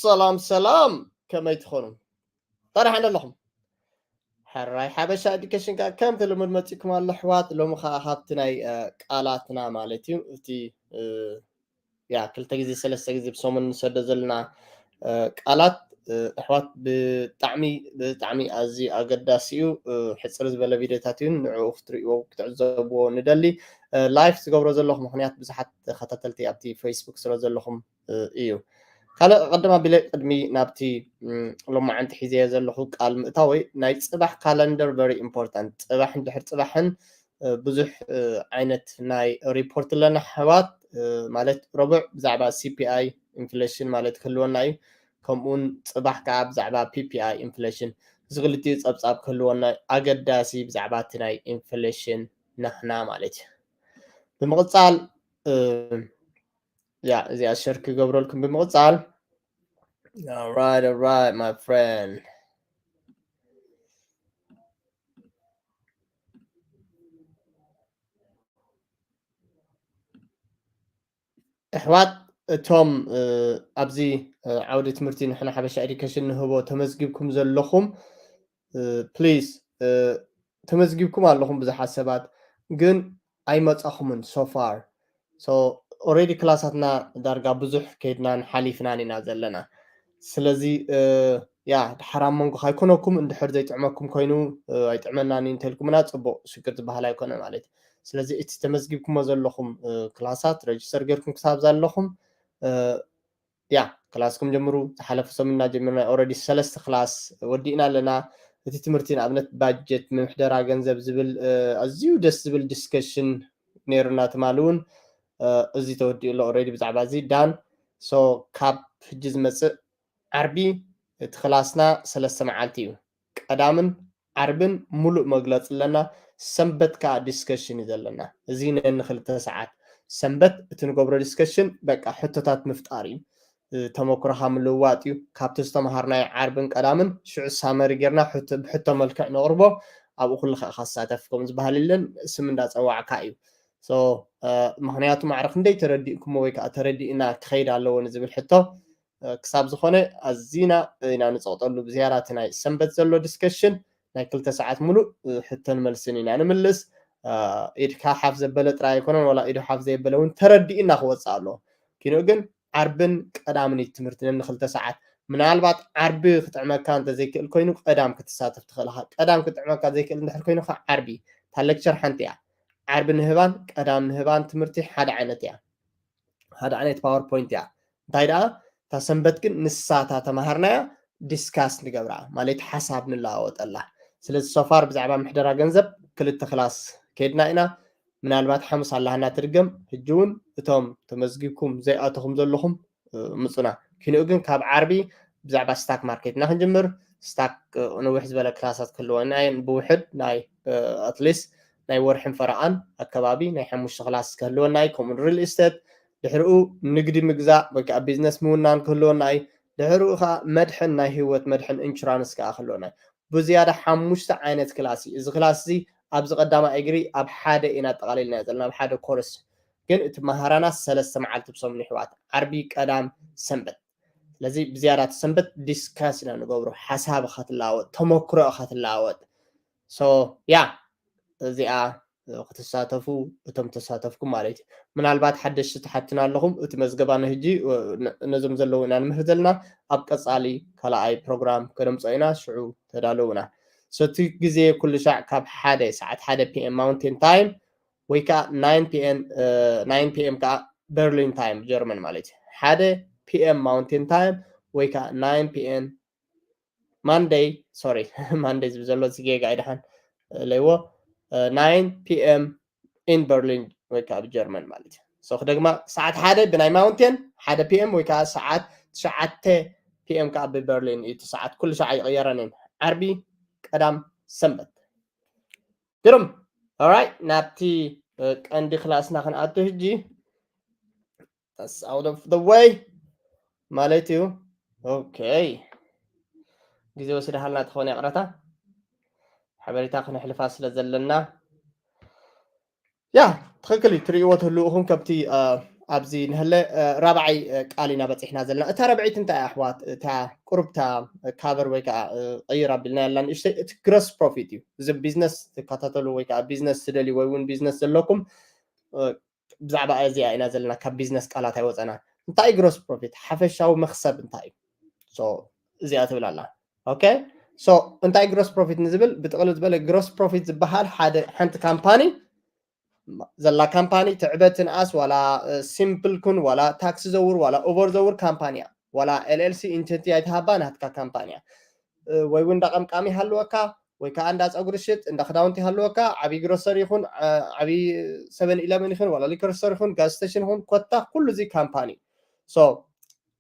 ሰላም ሰላም፣ ከመይ ትኾኑ? ጥራሕ እንደ ኣለኹም? ሕራይ ሓበሻ ኤዱኬሽን ከኣ ከምቲ ልሙድ መጺእኩም ኣሎ ኣሕዋት። ሎሚ ከኣ ካብቲ ናይ፣ እ፣ ቃላትና ማለት እዩ፣ እቲ፣ እ፣ ያ ክልተ ግዜ ሰለስተ ግዜ ብሰሙን ንሰዶ ዘለና፣ እ፣ ቃላት፣ እ፣ ኣሕዋት ብጣዕሚ ብጣዕሚ ኣዝዩ ኣገዳሲ እዩ። እ፣ ሕጽር ዝበለ ቪድዮታት እዩ፣ ንዕኡ ክትርእይዎ ክትዕዘብዎ ንደሊ። እ፣ ላይፍ ዝገብሮ ዘለኹ ምኽንያት ብዙሓት ተኸታተልቲ ኣብቲ ፌስቡክ ስለ ዘለኹም እ፣ እዩ። ካልእ ቅድም ኣቢለ ቅድሚ ናብቲ፣ ም፣ ሎማዓንቲ ሒዘዮ ዘለኹ ቃል ምእታወይ ናይ ጽባሕ ካለንደር very important። ጽባሕ እንድሕር ጽባሕን፣ እ፣ ብዙሕ፣ እ፣ ዓይነት ናይ ሪፖርት ኣለና ኣሕዋት፣ እ፣ ማለት ረቡዕ ብዛዕባ ሲ ፒ ኣይ ኢንፍሌሽን ማለት ክህልወና እዩ። ከምኡውን ጽባሕ ከኣ ብዛዕባ ፒ ፒ ኣይ ኢንፍሌሽን። እዚ ክልቲኡ ጸብጻብ ክህልወና እዩ። ኣገዳሲ ብዛዕባ እቲ ናይ ኢንፍሌሽን ናህና ማለት እዩ። ብምቕጻል፣ እ፣ ያ እዚኣ ሸር ክገብረልኩም ብምቕጻል። All right, all right, my friend. ኣሕዋት፣ እቶም፣ እ፣ ኣብዚ፣ እ፣ ዓውዲ ትምህርቲ ንሕና ሓበሻ ኤዱኬሽን ንህቦ ተመዝጊብኩም ዘለኹም፣ እ፣ ፕሊዝ፣ እ፣ ተመዝጊብኩም ኣለኹም ብዙሓት ሰባት፣ ግን ኣይመጻኹምን so far። So ኦልሬዲ ክላሳትና ዳርጋ ብዙሕ ከይድናን ሓሊፍናን ኢና ዘለና። ስለዚ፣ እ፣ ያ ድሓር ኣብ መንጎ ካይኮነኩም እንድሕር ዘይጥዕመኩም ኮይኑ፣ እ፣ ኣይጥዕመናን እዩ እንተልኩምና ጽቡቕ፣ ሽግር ዝበሃል ኣይኮነ ማለት እዩ። ስለዚ እቲ ተመዝጊብኩሞ ዘለኹም፣ እ፣ ክላሳት ረጅስተር ጌርኩም ክሳብ ዘለኹም፣ እ፣ ያ ክላስኩም ጀምሩ። ዝሓለፈ ሰሙን እና ጀሚርና ኦልሬዲ ሰለስተ ክላስ ወዲእና ኣለና። እቲ ትምህርቲ ንኣብነት ባጀት፣ ምምሕደራ ገንዘብ ዝብል፣ እ፣ ኣዝዩ ደስ ዝብል ዲስከሽን ነይሩና ትማሊ እውን፣ እ፣ እዚ ተወዲኡ ኣሎ ኦልሬዲ ብዛዕባ እዚ ዳን። ሶ ካብ ሕጂ ዝመጽእ ዓርቢ እቲ ክላስና ሰለስተ መዓልቲ እዩ። ቀዳምን ዓርብን ሙሉእ መግለጺ ኣለና። ሰንበት ከኣ ዲስከሽን እዩ ዘለና። እዚ ነኒ ክልተ ሰዓት ሰንበት እቲ ንገብሮ ዲስከሽን በቃ ሕቶታት ምፍጣር እዩ። እ፣ ተመክሮኻ ምልውዋጥ እዩ። ካብቲ ዝተምሃርናዮ ዓርብን ቀዳምን ሽዑ ሳመሪ ጌርና ሕቶ፣ ብሕቶ መልክዕ ነቕርቦ። ኣብኡ ኩልኻ ኢኻ ትሳተፍ። ከምኡ ዝበሃል የለን፣ ስም እንዳጸዋዕካ እዩ። ሶ፣ እ፣ ምኽንያቱ ማዕረ ክንደይ ተረዲእኩሞ ወይ ከኣ ተረዲእና ክኸይድ ኣለዎ ንዝብል ሕቶ፣ እ፣ ክሳብ ዝኾነ ኣዚና ኢና ንጸቕጠሉ ብዝያዳ እቲ ናይ ሰንበት ዘሎ ዲስከሽን ናይ ክልተ ሰዓት ሙሉእ፣ እ፣ ሕቶን መልስን ኢና ንምልስ። እ፣ ኢድካ ሓፍ ዘበለ ጥራይ ኣይኮነን፣ ዋላ ኢዱ ሓፍ ዘየበለ እውን ተረዲእና ክወጽእ ኣለዎ። ኪንኡ ግን ዓርብን ቀዳምን እዩ ትምህርቲ ነኒ ክልተ ሰዓት። ምናልባት ዓርቢ ክጥዕመካ እንተዘይክእል ኮይኑ ቀዳም ክትሳተፍ ትኽእል ኢኻ። ቀዳም ክጥዕመካ ዘይክእል እንድሕር ኮይኑ ከዓ ዓርቢ። እታ ሌክቸር ሓንቲ እያ። ዓርቢ ንህባን ቀዳም ንህባን ትምህርቲ ሓደ ዓይነት እያ። ሓደ ዓይነት ፓወርፖይንት እያ። እንታይ ደኣ እታ ሰንበት ግን ንሳ እታ ተማሃርናያ ዲስካስ ንገብራ፣ ማለት ሓሳብ ንለዋወጠላ። ስለዚ so far ብዛዕባ ምሕደራ ገንዘብ ክልተ ክላስ ከይድና ኢና። ምናልባት ሓሙስ ኣላህና ትድገም። ሕጂ እውን እቶም ተመዝጊብኩም ዘይኣተኹም ዘለኹም፣ እ፣ ምጹና። ኪንኡ ግን ካብ ዓርቢ ብዛዕባ ስታክ ማርኬት ኢና ክንጅምር። ስታክ፣ እ፣ ንውሕ ዝበለ ክላሳት ክህልወና እየን። ብውሕድ ናይ፣ እ፣ ኣትሊስት ናይ ወርሕን ፈረቓን ኣከባቢ ናይ ሓሙሽተ ክላስ ክህልወና እዩ። ከምኡ ሪል ኢስቴት፣ ድሕሪኡ ንግዲ ምግዛእ ወይ ከዓ ቢዝነስ ምውናን ክህልወና እዩ። ድሕሪኡ ከዓ መድሕን፣ ናይ ህይወት መድሕን ኢንሹራንስ ከዓ ክህልወና እዩ። ብዝያዳ ሓሙሽተ ዓይነት ክላስ እዩ። እዚ ክላስ እዚ ኣብዚ ቀዳማይ እግሪ ኣብ ሓደ ኢና ኣጠቓሊልናዮ ዘለና፣ ኣብ ሓደ ኮርስ። ግን እቲ መሃራና ሰለስተ መዓልቲ ብሰሙን ይሕዋት፣ ዓርቢ፣ ቀዳም፣ ሰንበት። ስለዚ ብዝያዳ እቲ ሰንበት ዲስካስ ኢና ንገብሮ፣ ሓሳብ ኢኻ ትለዋወጥ፣ ተመክሮ ኢኻ ትለዋወጥ። ሶ ያ እዚኣ ክትሳተፉ፣ እቶም ተሳተፍኩም ማለት እዩ። ምናልባት ሓደሽቲ ትሓትና ኣለኹም፣ እቲ መዝገባ ንህጂ፣ ነ-፣ ነዞም ዘለዉ ኢና ንምህር ዘለና። ኣብ ቀጻሊ ካልኣይ ፕሮግራም ከነምጽኦ ኢና፣ ሽዑ ተዳለዉና። ሶ እቲ ግዜ ኩሉ ሻዕ ካብ ሓደ ሰዓት፣ ሓደ ፒ ኤም ማውንቴን ታይም ወይ ከዓ ናይን ፒ ኤም፣ እ፣ ናይን ፒ ኤም ከዓ በርሊን ታይም ጀርመን ማለት እዩ። ሓደ ፒ ኤም ማውንቴን ታይም ወይ ከዓ ናይን ፒ ኤም ማንደይ፣ ሶሪ፣ ማንደይ ዝብል ዘሎ እዚ ጌጋ እዩ፣ ደሓን ለይዎ፣ እ፣ ናይን ፒ ኤም ኢን በርሊን ወይ ከዓ ኣብ ጀርመን ማለት እዩ። ሶ ክደግማ፣ ሰዓት ሓደ ብናይ ማውንቴን፣ ሓደ ፒ ኤም ወይ ከዓ ሰዓት ትሽዓተ ፒ ኤም ከዓ ብበርሊን እዩ። እቲ ሰዓት ኩሉ ሻዕ ኣይቕየረን እዩ። ዓርቢ፣ ቀዳም፣ ሰንበት። ግርም። ኦራይት፣ ናብቲ፣ እ፣ ቀንዲ ክላስና ክንኣቱ ሕጂ። That's out of the way ማለት እዩ። ኦኬ። ግዜ ወሲድሃልና ተኾነ ይቕረታ። ሓበሬታ ክነሕልፋ ስለ ዘለና። ያ፣ ትኽክል እዩ። ትርእይዎ ትህልውኹም ከምቲ፣ እ፣ ኣብዚ ንህለ ራብዓይ ቃል ኢና በፂሕና ዘለና። እታ ረብዒት እንታይ ኣሕዋት? እታ ቁርብታ ካቨር ወይ ከዓ ቀይር ኣቢልና ያላ ንእሽተይ እቲ ግሮስ ፕሮፊት እዩ። እዚ ቢዝነስ ትከታተሉ ወይ ከዓ ቢዝነስ ትደልዩ ወይ እውን ቢዝነስ ዘለኩም ብዛዕባ እዚኣ ኢና ዘለና። ካብ ቢዝነስ ቃላት ኣይወፀና። እንታይ ግሮስ ፕሮፊት? ሓፈሻዊ መክሰብ እንታይ እዩ? እዚኣ ትብል ኣላ። ኦኬ፣ እንታይ ግሮስ ፕሮፊት ንዝብል ብጥቕሊ ዝበለ ግሮስ ፕሮፊት ዝበሃል ሓደ ሓንቲ ካምፓኒ ዘላ ካምፓኒ ትዕበትን ኣስ ዋላ ሲምፕል ኩን ዋላ ታክሲ ዘውር ዋላ ኡበር ዘውር ካምፓኒ እያ። ዋላ ኤልኤልሲ ኢንቲቲ ኣይትሃባ ናትካ ካምፓኒ እያ። ወይ እውን እንዳ ቀምቃሚ ሃለወካ ወይ ከዓ እንዳ ፀጉሪ ሽጥ እንዳ ክዳውንቲ ሃለወካ ዓብዪ ግሮሰሪ ይኹን ዓብዪ ሰቨን ኢለቨን ይኹን ዋላ ሊከር ስቶር ይኹን ጋዝ ስቴሽን ይኹን ኮታ ኩሉ እዚ ካምፓኒ።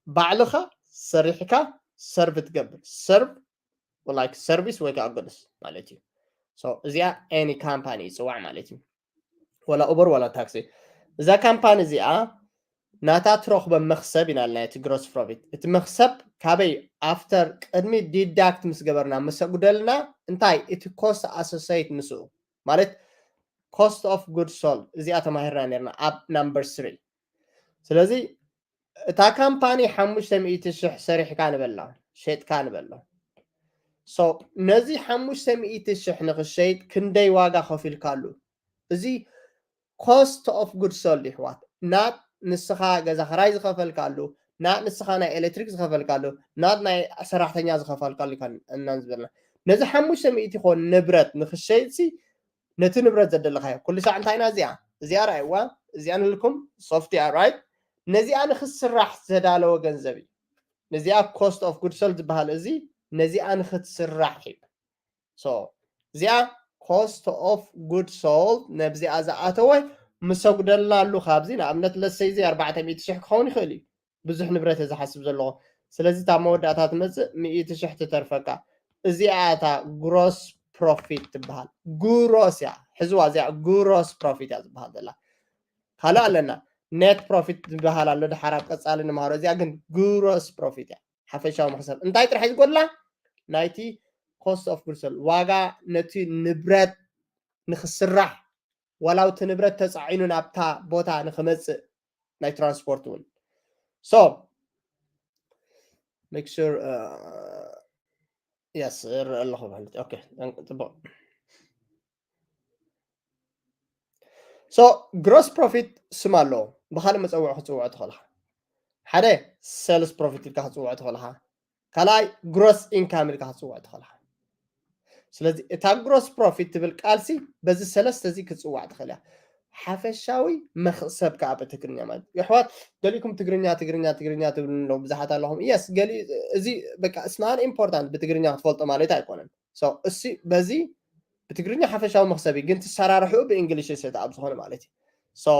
ባዕልኻ ሰሪሕካ ሰርቭ ትገብር ሰርቭ ላይክ ሰርቪስ ወይ ከዓ ጉድስ ማለት እዩ። እዚኣ ኤኒ ካምፓኒ ይፅዋዕ ማለት እዩ። ወላ ኡበር ወላ ታክሲ። እዛ ካምፓኒ እዚኣ ናታ ትረኽቦ መኽሰብ ኢና ናይቲ ግሮስ ፕሮፊት። እቲ መኽሰብ ካበይ ኣፍተር ቅድሚ ዲዳክት ምስ ገበርና ምስ ኣጉደልና እንታይ እቲ ኮስት ኣሶሴት ምስኡ ማለት ኮስት ኦፍ ጉድ ሶልድ እዚኣ ተማሂርና ነርና ኣብ ናምበር ስሪ። ስለዚ እታ ካምፓኒ ሓሙሽተ ሚእቲ ሽሕ ሰሪሕካ ንበላ ሸጥካ ንበላ። ነዚ ሓሙሽተ ሚእቲ ሽሕ ንክሸይጥ ክንደይ ዋጋ ከፊልካሉ? እዚ ኮስት ኦፍ ጉድ ሶልድ ይሕዋት ናት ንስኻ ገዛ ክራይ ዝኸፈልካሉ ናት ንስኻ ናይ ኤሌክትሪክ ዝኸፈልካሉ ናት ናይ ሰራሕተኛ ዝኸፈልካሉ እናን ዝበልና ነዚ ሓሙሽተ ሚእቲ ኮን ንብረት ንክሸይጥሲ ነቲ ንብረት ዘደለኻዮ ኩሉ ሳዕ እንታይ ኢና እዚኣ እዚኣ ራይዋ እዚኣ ንልኩም ሶፍት እያ ራይት ነዚኣ ንክስራሕ ዘዳለወ ገንዘብ እዩ። ነዚኣ ኮስት ኦፍ ጉድ ሶልድ ዝበሃል እዚ ነዚኣ ንክትስራሕ እዩ። እዚኣ ኮስት ኦፍ ጉድ ሶልድ ነብዚኣ ዝኣተወ ምሰጉደልና ኣሉ ካብዚ ንኣብነት ለሰይ እዚ ኣርባዕተ ሚእቲ ሽሕ ክኸውን ይኽእል እዩ። ብዙሕ ንብረት እየ ዝሓስብ ዘለኹ። ስለዚ እታ መወዳእታ ትመፅእ ሚእቲ ሽሕ ትተርፈካ። እዚኣ እታ ግሮስ ፕሮፊት ትበሃል። ግሮስ እያ ሕዝዋ እዚኣ ግሮስ ፕሮፊት እያ ዝበሃል ዘላ። ካልእ ኣለና ኔት ፕሮፊት ዝበሃል ኣሎ ድሓር ኣብ ቀፃሊ ንምሃሮ። እዚኣ ግን ግሮስ ፕሮፊት እያ። ሓፈሻዊ መክሰብ እንታይ ጥራሕ እዩ ዝጎድላ? ናይቲ ኮስት ኦፍ ጉድ ሶልድ ዋጋ ነቲ ንብረት ንክስራሕ ዋላው እቲ ንብረት ተፃዒኑ ናብታ ቦታ ንክመፅእ ናይ ትራንስፖርት እውን so make sure yes እርእ ኣለኹ ማለት okay ፅቡቅ so gross profit ስም ኣለዎ ብካልእ መፀውዒ ክፅውዖ ትኽእልካ ሓደ sales profit ኢልካ ክፅውዖ ትኽእልካ ካልኣይ gross income ኢልካ ክፅውዖ ትኽእልካ ስለዚ እታ gross profit ትብል ቃልሲ በዚ ሰለስተ እዚ ክፅዋዕ ትኽእል እያ ሓፈሻዊ መኽሰብ ከዓ በትግርኛ ማለት የሕዋት ገሊኩም ትግርኛ ትግርኛ ትግርኛ ትብሉ ኣለዉ ብዙሓት ኣለኹም yes ገሊ እዚ በቃ it's not important ብትግርኛ ክትፈልጦ ማለት ኣይኮነን እሲ በዚ ብትግርኛ ሓፈሻዊ መኽሰብ እዩ ግን ትሰራርሕኡ ብእንግሊሽ set up ዝኾነ ማለት እዩ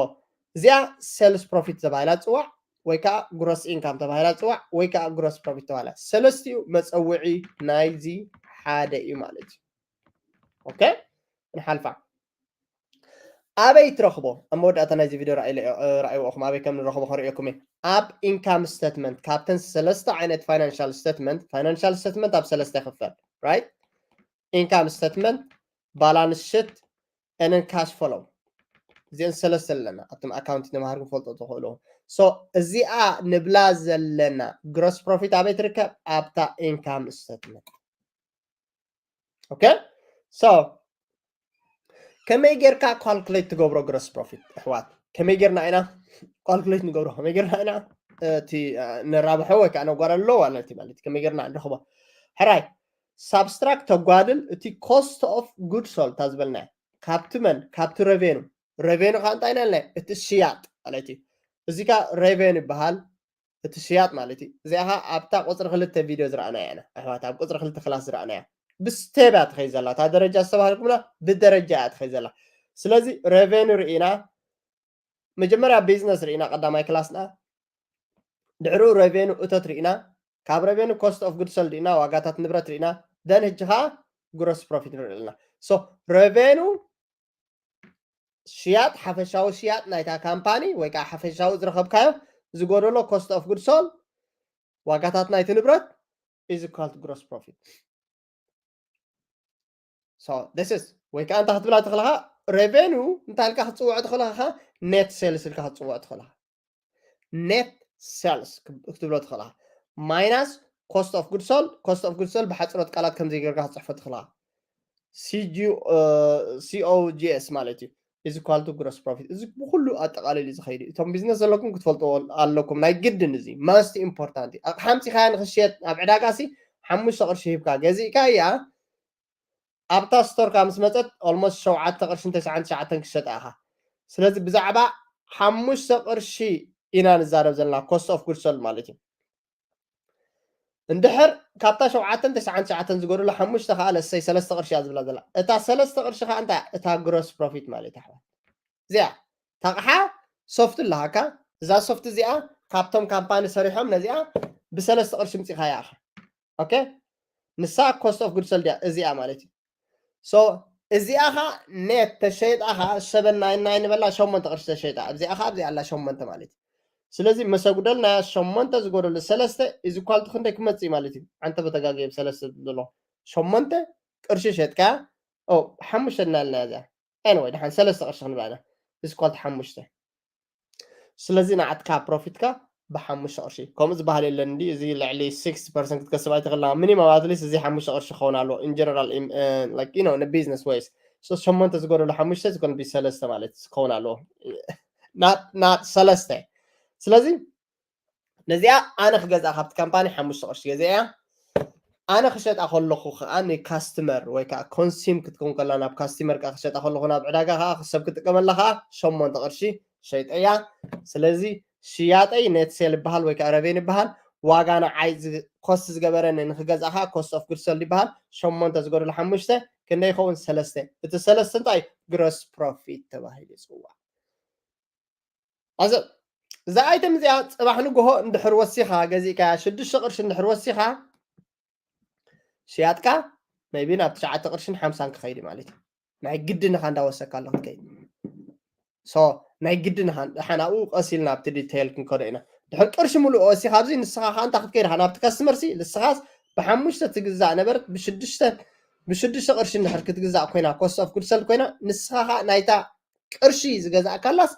እዚኣ sales profit ተባሂላ ትፅዋዕ ወይ ከዓ gross income ተባሂላ ትፅዋዕ ወይ ከዓ gross profit ተባሂላ ሰለስቲኡ መፀውዒ ናይዚ ሓደ እዩ ማለት እዩ okay ንሓልፋ ኣበይ ትረኽቦ ኣብ መወዳእታ ናይዚ ቪድዮ ረኣይዎኹም ኣበይ ከም ንረኽቦ ከርእየኩም እየ ኣብ income statement ካብተን ሰለስተ ዓይነት financial statement financial statement ኣብ ሰለስተ ይኽፈል right income statement balance sheet and cash flow እዚአን ሰለስተ ኣለና ኣብቶም ኣካውንቲ ተምሃር ክፈልጦ ዝኽእሉ so እዚኣ ንብላ ዘለና gross profit ኣበይ ትርከብ ኣብታ income statement okay so ከመይ ጌርካ calculate ትገብሮ gross profit ኣሕዋት ከመይ ጌርና ኢና calculate ንገብሮ ከመይ ጌርና ኢና እቲ ነራብሖ ወይ ከዓ ነጓዳሎ ማለት ማለት ከመይ ጌርና ንረኽቦ ሕራይ subtract ተጓድል እቲ cost of good sold ዝበልና ካብቲ መን ካብቲ revenue revenue ከዓ እንታይ ኢና እቲ ሽያጥ ማለት እዩ እዚ ከዓ revenue ይበሃል እቲ ሽያጥ ማለት እዩ እዚኣ ከዓ ኣብታ ቁፅሪ ክልተ ቪድዮ ዝረኣናያ ኢና ኣሕዋት ኣብ ቁፅሪ ክልተ ክላስ ዝረኣናያ ብስቴብ እያ ትኸይ ዘላ እታ ደረጃ ዝተባሃልኩምና ብደረጃ እያ ትኸይ ዘላ ስለዚ revenue ርኢና መጀመርያ ቢዝነስ ርኢና ቀዳማይ ክላስና ድሕሪኡ revenue እቶት ርኢና ካብ revenue cost of good sold ርኢና ዋጋታት ንብረት ርኢና then ሕጂ ከዓ gross profit ንርኢ ኣለና so revenue ሽያጥ ሓፈሻዊ ሽያጥ ናይታ ካምፓኒ ወይ ከዓ ሓፈሻዊ ዝረኸብካዮ ዝጎደሎ cost of good sold ዋጋታት ናይቲ ንብረት is equal to gross profit so this is ወይ ከዓ እንታይ ክትብላ ትኽእልኻ revenue እንታይ ኢልካ ክትፅውዖ ትኽእልኻ net sales ኢልካ ክትፅውዖ ትኽእልኻ net sales ክትብሎ ትኽእላ። Minus cost of goods sold, cost of goods sold ብሓፅሮት ቃላት ከምዚ ጌርካ ክትፅሕፎ ትኽእላ። C O G S ማለት እዩ። Is equal to gross profit። እዚ ብኩሉ ኣጠቃሊሉ ዝኸይድ እዩ። እቶም ቢዝነስ ዘለኩም ክትፈልጥዎ ኣለኩም። ናይ ግድን እዚ most important እዩ። ኣቕሓ ኣምፂኻያ ንክሽየጥ ኣብ ዕዳጋ ሲ ሓሙሽተ ቅርሺ ሂብካ ገዚእካ እያ ኣብታ ስቶርካ ምስ መፀት almost ሸውዓተ ቅርሽን ተስዓን ትሽዓተን ክሸጣ ኢኻ። ስለዚ ብዛዕባ ሓሙሽተ ቅርሺ ኢና ንዛረብ ዘለና cost of goods sold ማለት እዩ። እንድሕር ካብታ ሸውዓተን ተስዓን ትሽዓተን ዝጎደሎ ሓሙሽተ ከዓ ለሰይ ሰለስተ ቅርሺ እያ ዝብላ ዘላ። እታ ሰለስተ ቅርሺ ከዓ እንታይ እታ gross profit ማለት እዩ ኣሕዋት። እዚኣ ታቕሓ ሶፍት ኣለሃካ። እዛ ሶፍት እዚኣ ካብቶም ካምፓኒ ሰሪሖም ነዚኣ ብሰለስተ ቅርሺ ምፂኻያ ኢኻ። ኦኬ ንሳ cost of goods sold እያ እዚኣ ማለት እዩ። So እዚኣ ኻ ኔት ተሸይጣ ኻ ሰበን ናይን ናይን ንበላ ሸሞንተ ቅርሺ ተሸይጣ። እዚኣ ኻ ኣብዚኣ ኣላ ሸሞንተ ማለት እዩ። ስለዚ መሰጉደል ናይ ሸሞንተ ዝጎደሉ ሰለስተ is equal to ክንደይ ክመጽእ ማለት እዩ። ኣንተ በተጋገየ ሰለስተ ዘሎ ሸሞንተ ቅርሺ ሸጥካ ኦ ሓሙሽተ እናልና እዚኣ anyway ደሓን ሰለስተ ቅርሺ ክንብላ ኢና is equal to ሓሙሽተ። ስለዚ ንዓትካ ፕሮፊትካ ብሓሙሽተ ቅርሺ ከምኡ ዝበሃል የለን እንዲ እዚ ልዕሊ ስክስቲ ፐርሰንት ክትከስብ ኣይትኽእልና ሚኒማም ኣትሊስት እዚ ሓሙሽተ ቅርሺ ክኸውን ኣለዎ in general like you know in business ways so ሸሞንተ ዝጎደሉ ሓሙሽተ ዝኮን ቢ ሰለስተ ማለት ክኸውን ኣለዎ ናት ሰለስተ። ስለዚ ነዚኣ ኣነ ክገዝኣ ካብቲ ካምፓኒ ሓሙሽተ ቅርሺ ገዚኣ እያ። ኣነ ክሸጣ ከለኹ ከዓ ንካስትመር ወይ ከዓ ኮንሲም ክትከውን ከላ ናብ ካስትመር ከዓ ክሸጣ ከለኹ ናብ ዕዳጋ ከዓ ሰብ ክጥቀመላ ከዓ ሸሞንተ ቅርሺ ሸይጠያ። ስለዚ ሽያጠይ ኔት ሴል ይበሃል ወይ ከዓ ረቬን ይበሃል። ዋጋ ንዓይ ኮስት ዝገበረኒ ንክገዝኣ ከዓ ኮስት ኦፍ ጉድ ሶልድ ይበሃል። ሸሞንተ ዝጎደሎ ሓሙሽተ ክንደይ ይኸውን? ሰለስተ። እቲ ሰለስተ እንታይ ግሮስ ፕሮፊት ተባሂሉ ይፅዋዕ። ኣዘ እዛ ኣይተም እዚኣ ፅባሕ ንግሆ እንድሕር ወሲኻ ገዚእካያ ሽዱሽተ ቅርሺ እንድሕር ወሲኻ ሽያጥካ maybe ናብ ትሽዓተ ቅርሽን ሓምሳን ክኸይድ ማለት እዩ። ናይ ግድን ኢኻ እንዳወሰካ ኣለኹ ክትከይድ so ናይ ግድን ኢኻ። ደሓን ኣብኡ ቀስ ኢልና ኣብቲ ዲቴይል ክንከዶ ኢና። ድሕር ቅርሺ ሙሉእ ወሲኻ ኣብዚ ንስኻ ኸዓ እንታ ክትከይድ ኢኻ ናብቲ ከስትመር ሲ ንስኻስ ብሓሙሽተ ትግዛእ ነበረት ብሽዱሽተ ብሽዱሽተ ቅርሺ እንድሕር ክትግዛእ ኮይና ኮስት ኦፍ ጉድ ሰልድ ኮይና ንስኻ ኸዓ ናይታ ቅርሺ ዝገዛእካላስ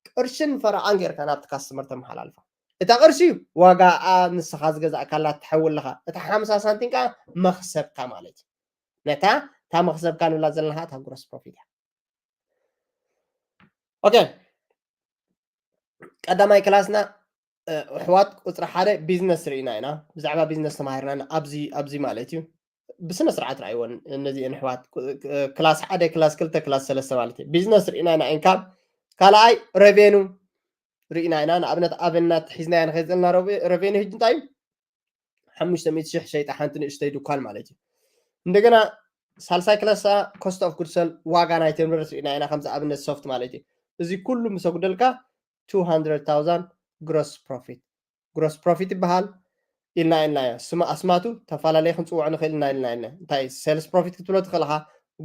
ቅርሽን ፈረቓን ጌርካ ናብቲ ካስተመር ተመሓላልፋ። እታ ቅርሺ ዋጋኣ ንስኻ ዝገዛእካላ ትሕውልኻ፣ እታ ሓምሳ ሳንቲም ከዓ መኽሰብካ ማለት እዩ። ነታ እታ መኽሰብካ ንብላ ዘለና እታ ግሮስ ፕሮፊት እያ። ኦኬ ቀዳማይ ክላስና ኣሕዋት ቁፅሪ ሓደ ቢዝነስ ርኢና ኢና። ብዛዕባ ቢዝነስ ተማሂርና ኣብዚ ኣብዚ ማለት እዩ። ብስነ ስርዓት ረኣይወን እነዚአን ኣሕዋት ክላስ ሓደ ክላስ ክልተ ክላስ ሰለስተ ማለት እዩ። ቢዝነስ ርኢና ኢና ኢንካም ካልኣይ ሬቬኑ ርኢና ኢና። ንኣብነት ኣብነት ሒዝናዮ ንኸይድ ዘለና ሬቬኑ ህጂ እንታይ እዩ? ሓሙሽተ ሚእቲ ሽሕ ሸይጣ ሓንቲ ንእሽተይ ድኳን ማለት እዩ። እንደገና ሳልሳይ ክላስ ኮስት ኦፍ ጉድ ሶልድ ዋጋ ናይ ቴምብረስ ርኢና ኢና ከምዚ ኣብነት ሶፍት ማለት እዩ። እዚ ኩሉ ምስ ኣጉደልካ two hundred thousand ግሮስ ፕሮፊት ግሮስ ፕሮፊት ይበሃል ኢልና ኢልና ስማ ኣስማቱ ተፈላለየ ክንፅውዖ ንኽእል ኢና ኢልና ኢልና እንታይ ሴልስ ፕሮፊት ክትብሎ ትኽእልኻ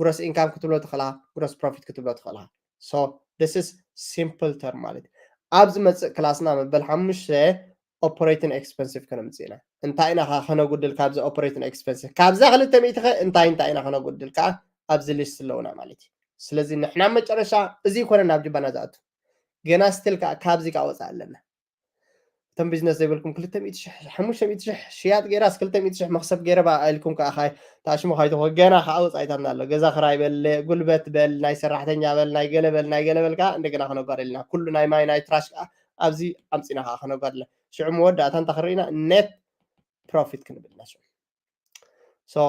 ግሮስ ኢንካም ክትብሎ ትኽእልኻ ግሮስ ፕሮፊት ክትብሎ ትኽእልኻ so this is simple term ማለት ኣብ ዝመፅእ ክላስና መበል ሓሙሽተ ኦፐሬቲንግ ኤክስፐንሲቭ ከነምፅእ ኢና እንታይ ኢና ከነጉድል ካብዚ ኦፐሬቲንግ ኤክስፐንሲቭ ካብዛ ክልተ ሚእቲ ከ እንታይ እንታይ ኢና ከነጉድል ከዓ ኣብዚ ሊስት ኣለውና ማለት እዩ ስለዚ ንሕና መጨረሻ እዚ ይኮነ ናብ ጅባና ዝኣቱ ገና ስቲል ከዓ ካብዚ ከዓ ወፃእ ኣለና እቶም ቢዝነስ ዘይብልኩም ክልተ ሚእቲ ሽሕ ሓሙሽተ ሚእቲ ሽሕ ሽያጥ ገይራስ ክልተ ሚእቲ ሽሕ መክሰብ ገይረ ባ ኢልኩም ከዓ ካይ ታሽሙ ካይትኾ ገና ከዓ ወፃኢታትና ኣሎ ገዛ ክራይ በል ጉልበት በል ናይ ሰራሕተኛ በል ናይ ገለ በል ናይ ገለ በል ከዓ እንደገና ክነጓደልና ኩሉ ናይ ማይ ናይ ትራሽ ከዓ ኣብዚ ኣምፂና ከዓ ክነጓድለ ሽዑ መወዳእታ እንታ ክርኢና ኔት ፕሮፊት ክንብል ኢና ሽዑ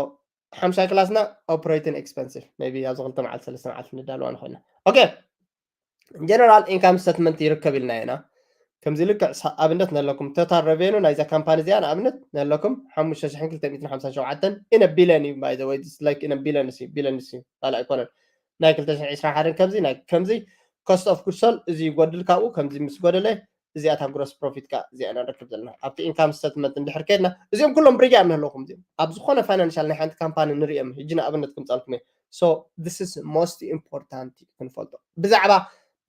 ሓምሻይ ክላስና ኦፕሬቲንግ ኤክስፐንሲቭ ቢ ኣብዚ ክልተ መዓልቲ ሰለስተ መዓልቲ ንዳልዋ ንኽእልና ኦኬ ጀነራል ኢንካም ስተትመንት ይርከብ ኢልና ኢና ከምዚ ልክዕ ኣብነት ነለኩም ቶታል ረቬኑ ናይዛ ካምፓኒ እዚኣ ንኣብነት ነለኩም ሓሙሽተ ሽሕን ክልተ ሚእትን ሓምሳን ሸውዓተን ኢነ ቢለን እዩ ባይ ወይ ላይክ ኢነ ቢለን ሲ ቢለን ሲ ካልእ ኣይኮነን ናይ ክልተ ሽሕን ዕስራን ሓደን ከምዚ ናይ ከምዚ ኮስት ኦፍ ጉድ ሶልድ እዚ ይጎድል ካብኡ ከምዚ ምስ ጎደለ እዚኣታ ግሮስ ፕሮፊት ካ እዚኣ ኢና ንረክብ ዘለና ኣብቲ ኢንካም ስተትመንት እንድሕር ከድና እዚኦም ኩሎም ብሪጋ እዮም ንህለኹም እዚኦም ኣብ ዝኾነ ፋይናንሻል ናይ ሓንቲ ካምፓኒ ንሪኦም ሕጂ ንኣብነት ክምፃልኩም እየ so this is most important ክንፈልጦ ብዛዕባ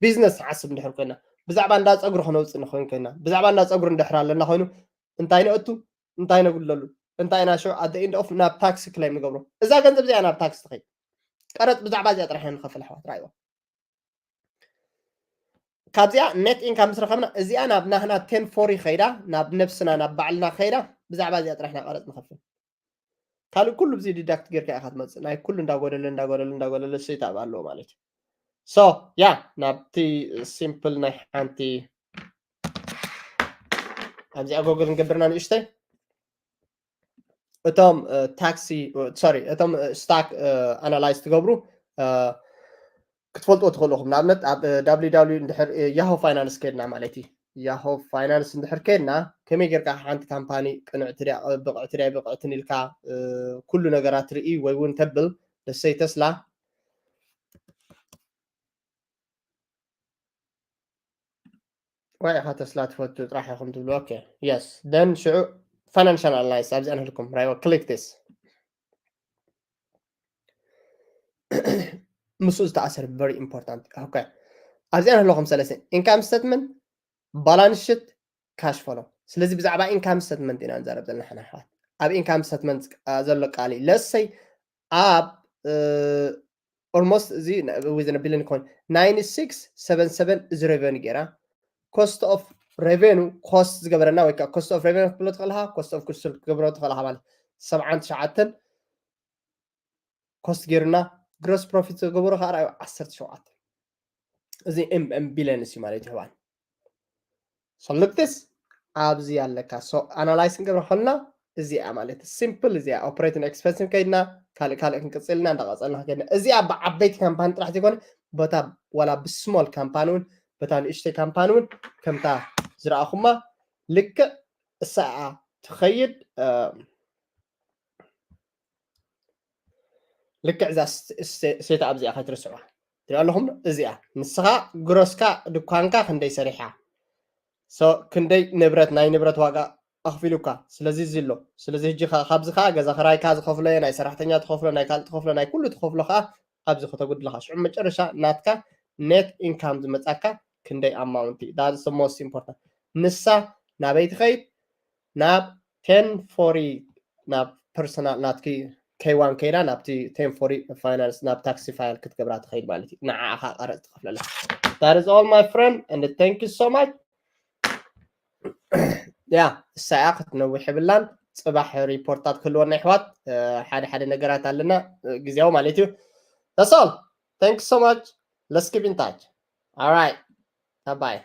ቢዝነስ ንሓስብ እንድሕር ኮይና ብዛዕባ እንዳ ፀጉሪ ክነውፅእ ንኮይን ኮይና ብዛዕባ እንዳ ፀጉሪ እንድሕር ኣለና ኮይኑ እንታይ ነእቱ እንታይ ነጉድለሉ እንታይ ኢና ሽዑ at the end of ናብ ታክስ ክሌም ንገብሮ እዛ ገንዘብ እዚኣ ናብ ታክስ ትኸይድ ቀረፅ ብዛዕባ እዚኣ ጥራሕ ንኸፍል ኣሕዋት ራእይዋ ካብዚኣ net income ምስ ረኸብና እዚኣ ናብ ናህና ten forty ከይዳ ናብ ነብስና ናብ ባዕልና ከይዳ ብዛዕባ እዚኣ ጥራሕ ኢና ቀረፅ ንኸፍል። ካልእ ኩሉ ብዚ deduct ጌርካ ኢኻ ትመፅእ። ናይ ኩሉ እንዳጎደለ እንዳጎደለ እንዳጎደለ setup ኣለዎ ማለት እዩ። So yeah ናብቲ simple ናይ ሓንቲ ኣብዚኣ Google ንገብርና ንእሽተይ እቶም tax sorry እቶም stock analyze ትገብሩ ክትፈልጥዎ ትኽእሉ ኢኹም። ንኣብነት ኣብ www እንድሕር Yahoo Finance ከድና ማለት እዩ። Yahoo Finance እንድሕር ከድና ከመይ ጌርካ ሓንቲ ካምፓኒ ቅንዕቲ ድያ ብቕዕቲ ድያ ብቕዕትን ኢልካ ኩሉ ነገራት ርኢ ወይ እውን ተብል ደሰይ ተስላ ወይ ኢኻ ተስላ ትፈቱ ጥራሕ ኢኹም ትብሉ okay yes then ሽዑ financial analysis ኣብዚኣ ንህልኩም right click this ምስኡ ዝተኣሰር very important okay ኣብዚኣ ንህልኹም ሰለስተ income statement balance sheet cash flow ስለዚ ብዛዕባ income statement ኢና ንዛረብ ዘለና ሓና ኣሕዋት ኣብ income statement ዘሎ ቃል እዩ let's say ኣብ almost እዚ within a billion coin nine six seven seven እዚ revenue ጌራ cost of revenue cost ዝገበረና ወይ cost of revenue ክትብሎ ትኽእልካ cost of goods sold ክትገብሮ ትኽእልካ ማለት ሰብዓን ትሽዓተን cost ጌርና gross profit ዝገበሮ ከዓ ርኣዩ ዓሰርተ ሸውዓተ እዚ M M billions እዩ ማለት እዩ ሕዋን so look this ኣብዚ ኣለካ so analyze ክንገብረ ከልና እዚኣ ማለት simple እዚኣ operating expense ከይድና ካልእ ካልእ ክንቅፅልና እንዳቐፀልና ከይድና እዚኣ ብዓበይቲ ካምፓኒ ጥራሕ ዘይኮነ በታ ዋላ ብስሞል ካምፓኒ እውን በታ ንእሽተይ ካምፓኒ እውን ከምታ ዝረኣኹማ ልክዕ እሳኣ ትኸይድ ልክዕ እዛ setup እዚኣ ከይትርስዕዋ ትሪኦ ኣለኹም እዚኣ ንስኻ gross ካ ድኳንካ ክንደይ ሰሪሓ ክንደይ ንብረት ናይ ንብረት ዋጋ ኣኽፊሉካ ስለዚ እዚ ኣሎ ስለዚ ሕጂ ካብዚ ከዓ ገዛ ክራይካ ዝኸፍሎ ናይ ሰራሕተኛ ትኸፍሎ ናይ ካልእ ትኸፍሎ ናይ ኩሉ ትኸፍሎ ከዓ ኣብዚ ከተጉድልካ ሽዑ መጨረሻ ናትካ net income ዝመፃካ ክንደይ amount እዩ that's most important ንሳ ናበይ ትኸይድ ናብ ten forty ናብ personal ናትኪ K one ከይዳ ናብቲ ten forty finance ናብ tax file ክትገብራ ትኸይድ ማለት እዩ ንዓኻ ቀረፅ ትኸፍለላ that is all my friend and thank you so much yeah እሳያ ክትነውሕ የብላን ፅባሕ ሪፖርታት ክህልወና ይሕዋት ሓደ ሓደ ነገራት ኣለና ግዜያዊ ማለት እዩ that's all thank you so much let's keep in touch all right bye bye